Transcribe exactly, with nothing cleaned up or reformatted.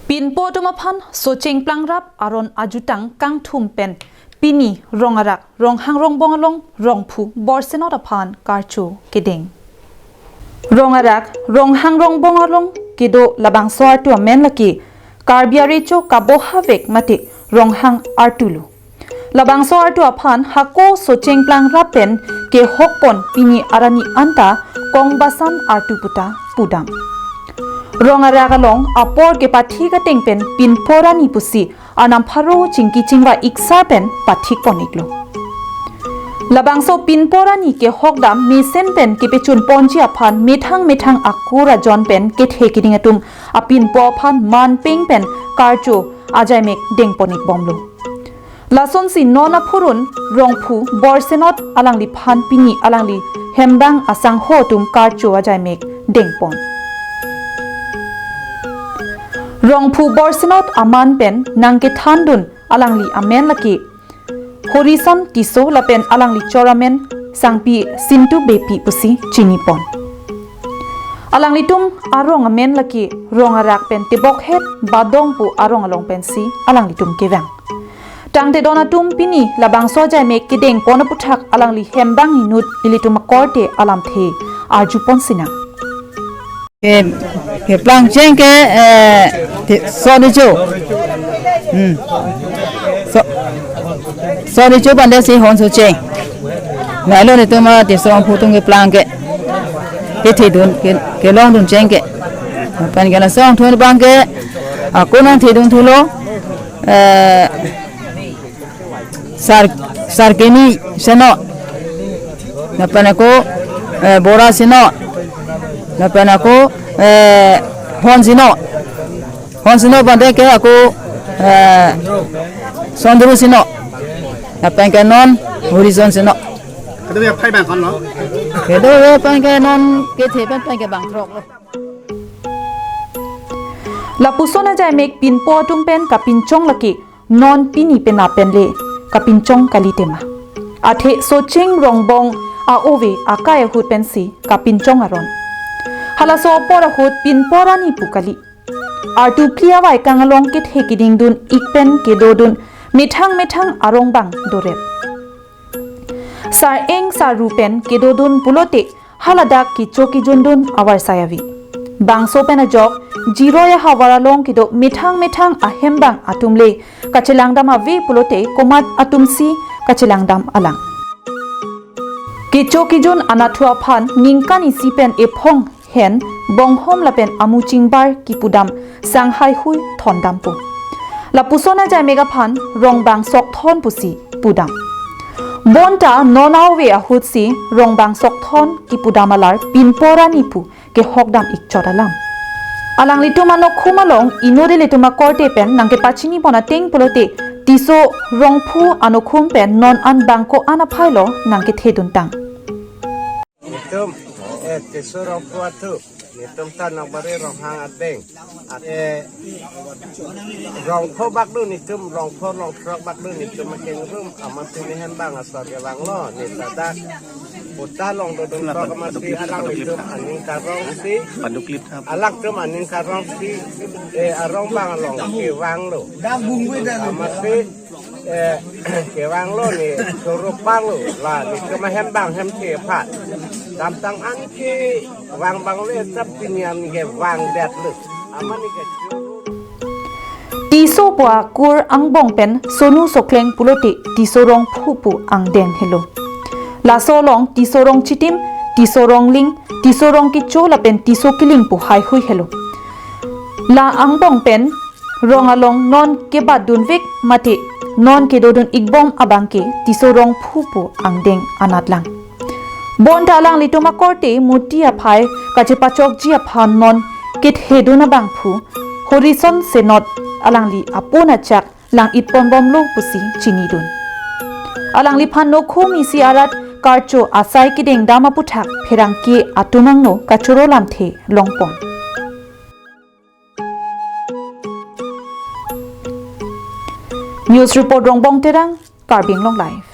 Pinpo atum aphan Socheng Plangrap aron ajutang kangthum pen pini Rongarak Ronghang Rongbong along Rongphu Borsenot aphan karcho kedeng. Rongarak Ronghang Rongbong along kedo labangso artu amen lake Karbi arecho kabohavek mate Ronghang artu lo. Labangso artu aphan hako Socheng Plangrap pen kehokpon pini arni anta Kongbasan artu puta pudam. Rongarak along apor kepathik ateng pen pinpo arni pusi arnam pharo chingki chingvai iksar pen pathikpon iklo. Labangso pinpo arni kehokdam mesen pen kepechun ponji aphan methang methang akur ajon pen kethe keding atum apinpo aphan manpeng pen karcho ajaimek dengpon ikbomlo. Lasonsi non aphurun Rongphu Borsenot alangliphan pini alangli hembang asangho atum karcho ajaimek dengpon. Rongphu Borsenot aman pen nangkethandun alangli amen lake Horison Tisso lapen alangli chor amen Sangpi Sintu Beypi pusi chinipon. Alanglitum arong amen lake Rongarak pen tebokhet Badong pu arong along pensi alanglitum kevang. Tangte don atum pini labangso ajaimek kedengpon aputhak alangli hembang inut ilitum akorte alamthe arjupon sinang. Ke, keplang cheng ke, eh, te, sonicho. Hmm. So, sonicho pande si hon Socheng. Nalo ni tuma Tisso Rongphu atum keplang ke. Kethedun, ke, kelongdun cheng ke. Pen ke lason thun bang ke, ako nangthedun thulo. Eh, Sar, Sarkini Seno. Lapen ako, eh, Bora Seno. Lapen ako, eh, Hon Seno. Hon Seno pande ke ako, eh, Sondro Seno. Lapen ke non Horison Seno. Kedo ya phai bang kon lo. Kedo ya pen ke non kethe pen pen ke bang throk lo. Lapuson ajaimek pinpo atum pen kapinchong lake non pini penap pen le kapinchong kali tema. Athe Socheng Rongbong a-ove akai ahut pensi kapinchong aron. Halaso apor ahut pinpo arni pu kali. Artu phli avaikang along kethe kedingdun ik pen kedodun methang methang arong bang dorep. Sar-eng sarru pen kedodun pulote haladak kecho kejundun avarsai ave. Bangso pen ajok, jiroi ahavar along kedo methang methang ahembang atum le kachelangdam ave pulote komat atumsi kachelangdam alang. Kecho kejun anatthu aphan ningkan isi pen ephong hen bonghom lapen amu chingbar kipudam sang haihui thondampo. Lapuson ajaimek aphan Rongbang Sokthon pusi pudam. Bonta non a-ove ahutsi Rongbang Sokthon kipudam alar pinpo arni pu kehokdam ikchot alam. Alanglitum anokhum along inut ilitum akorte pen nangkepachinipon ateng pulote Tisso Rongphu anokhum pen non an bang ko-an aphailo nangkethedun tang. Netum, eh, Tisso Rongphu athu. Netum ta Nokbari Ronghang adeng. At, eh, Rongphu bak do netum, Rongphu Rongthrok bak do netum akengrum, amat pini hembang asor kevanglo, ne ladak puta longdodun tok amatsi alanglitum aning karongsi, alangtum aning karongsi, eh, arong bang along kevanglo. Amatsi, eh, kevanglo ne choro panglo, la netum ahembang hemthe aphan. Damtang an kevang bang le sap pini an kevang detlo. Amat ne ke Tisso pu akur angbong pen Sonu Sokleng pulote Tisso Rongphu pu angdeng helo. Laso along Tisso Rongchitim, Tisso Rongling, Tisso Rongkecho lapen Tisso Kiling pu haihui helo. La angbong pen rong along non kebatdunvek mate non kedodun ikbom abang ke Tisso Rongphu pu angdeng anatlang. Bonta alanglitum akorte murti aphai kachepachokji aphan non kethedun abangphu Horison Senot alangli apun achak lang-itponbomlo pusi chinidun. Alangliphan nokhum isi arat karcho asai kedengdam aputhak pherangke atum angno kachoro lamthe longpon. News report Rongbong Terang, Karbi Anglong Live.